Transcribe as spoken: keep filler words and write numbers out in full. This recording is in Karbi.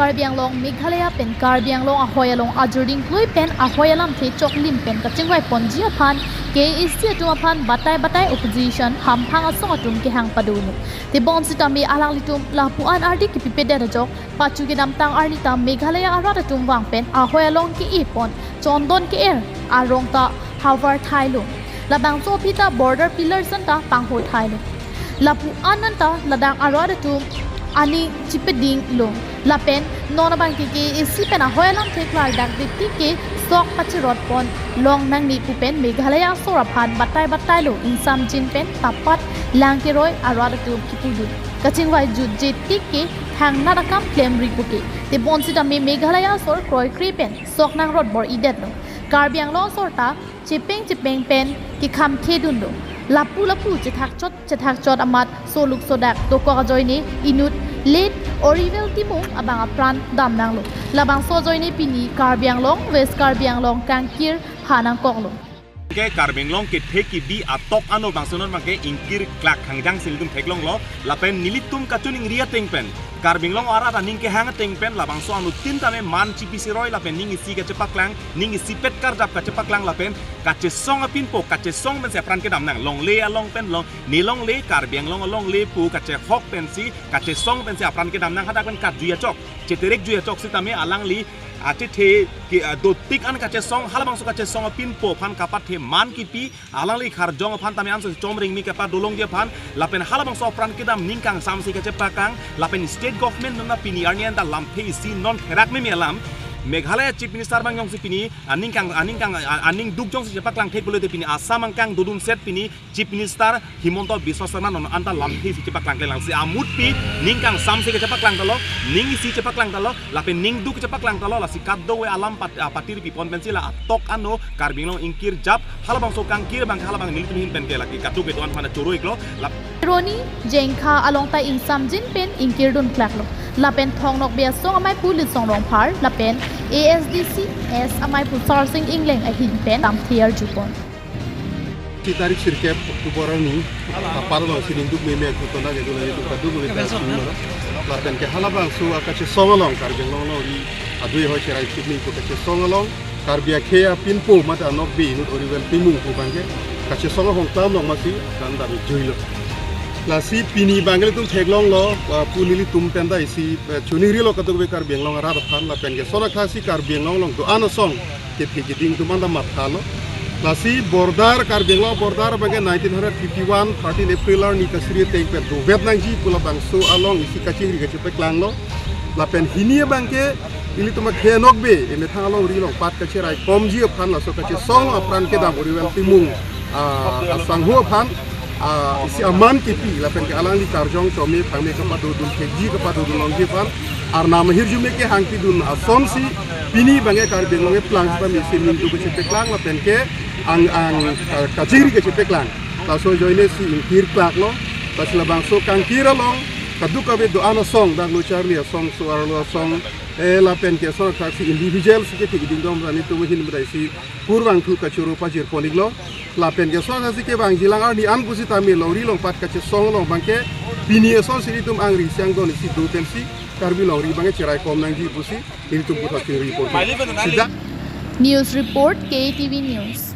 Karbi Anglong, Meghalaya pen Karbi Anglong ahoi along ajurding klui pen ahoi alamthe choklim pen kachingvai ponji aphan K A A C atum aphan batai batai opposition hamphang asong atum kehang padolo. Tebonsitame alanglitum lapu-an ardi kipipedet ajok pachu kedamtang arni ta Meghalaya arat atum vang pen ahoi along ke-e pon chondon ke-er arong ta havar thailo. Labangso aphi ta border pillars anta pangho thailo. Lapu-an anta ladak arat atum aning chipedinglo. Lapen non abang ke K A A C pen ahoi alamthe klardak dipti ke sok pachirot pon long nangne pu pen Meghalaya asor aphan batai batailo, ingsamjin pen tapat lang keroi arat atum kipudun. Kachingvai jutje tik ke thangnat akam klemri puke. Tebonsitame Meghalaya asor kroikre pen sok nangrot bor-idetlo. Karbi Anglong asor ta chepeng chepeng pen kekhamkhedunlo. Lapu lapu chethakchot chethakchot amat soluk sodak dokok ajoine inut late Oriwel Timung abang apran damnanglo. Labangso ajoine pini Karbi Anglong, West Karbi Anglong kangkir phanangkoklo. Ke Karbi Anglong kethe kebi atok ano bangsonon abang ke ingkir klak hangjang si nelitum theklonglo. Lapen nelitum kachiningri ateng pen, Karbi Anglong arat aning kehang ateng pen labangso anuttin tame man chipi siroi lapen ning isi kachepaklang, ning isipet karjap kachepaklang lapen kachesong apinpo, kachesong pensi apran kedam nang. Longle along pen long, ne longle, Karbi Anglong alongle pu kachehok pensi, kachesong pensi apran kedam nang, hadak pen katjui achok, cheterek jui achok sitame alangli achethe ke, ah, dotik an kachesong, halabangso kachesong apinpo aphan kapathe man kipi, alangli kharjong aphan tame anso chomring mi kepadolongji aphan, lapen halabangso apran kedam ning kangsamse kachepaklang, lapen state government nona pini arni anta lamthe isi non therak meme alam, Meghalaya Chief Minister abang jongsi pini aning kang, aning kang, a-, aning duk jongsi chepaklang thek pulote pini Assam angkang dodun set pini Chief Minister Himanta Biswa Sarma non anta lamthe si chepaklang klemlang si amutpi ning kangsamse kachepaklang talo, ning isi chepaklang talo, lapen ning duk chepaklang talo, lasi kadokave alam pat-, ah, patirpi pon pensi la atok ano Karbi Anglong ingkir jap, halabangso kangkir abang halabang nelitum ahin pen ke lake katu ketuan mana choro iklo, lap- Roni Jengkha along ta ingsamjin pen ingkirdun klaklo. Lapen Thong Nokbe asong amei pu Litsong Rongphar, lapen A S D C S amei pu Sarsing Engleng ahin pen lamthe arjupon. Si tarik sirkep October arni, apar along si ning duk meme kutona ke dula itu kaduk meme ta sumber. Lapen ke halabangso akachesong along, Karbi Anglong along ri adui hoi cherai chikni pu kachesong along, Karbi akhei apinpo mate anokbe inut Oriwel Timung pu abang ke kachesong ahong tam long masi dan dam juilo. Lasi pini abang ke nelitum theklonglo, ah, pu nelitum pen ta isi, eh, chiningrilo kadokave Karbi Anglong arat aphan lapen ke sonak thasi Karbi Anglong along do-an asong kethe keding atum anta mathalo. Lasi border, Karbi Anglong border abang ke nineteen hundred fifty-one, thirteen April arni kasuri ateng pen dovet nangji pu labangso along isi kachingri kachepaklanglo. Lapen hini abang ke ilitum akhei anokbe emethang alongri along pat kacherai komji aphan laso kachesong apran kedam Oriwel Timung, ah, asangho aphan, ah, isi aman kipi lapen ke alangli karjong chome thangme kapadodun thekji kapadodun longji aphan arnam ahirjume kehang pidun asonsi pini abang ke Karbi Anglong eplang sita misi ning duk kachepaklang lapen ke ang, ang, ah, kachingri kachepaklang. Laso ajoine si ingkir klaklo. Lasi labangso kangkir along kadokave do-an asong, dak lo charli asong, so-arlo asong, eh, lapen ke sonak thasi individual si kethe keding dom rani tum ahin bedai si kurvangthu kachoro pajir pon iklo. Lapen ke sonak thasi kevangjilang arni an pusitame longri along pat kachesong along abang ke pini asonsi ilitum angri siang don isi do pensi Karbi longri abang ke cherai kom nangji pusi ilitum puthot chingri pon. Sida. News report, K T V News.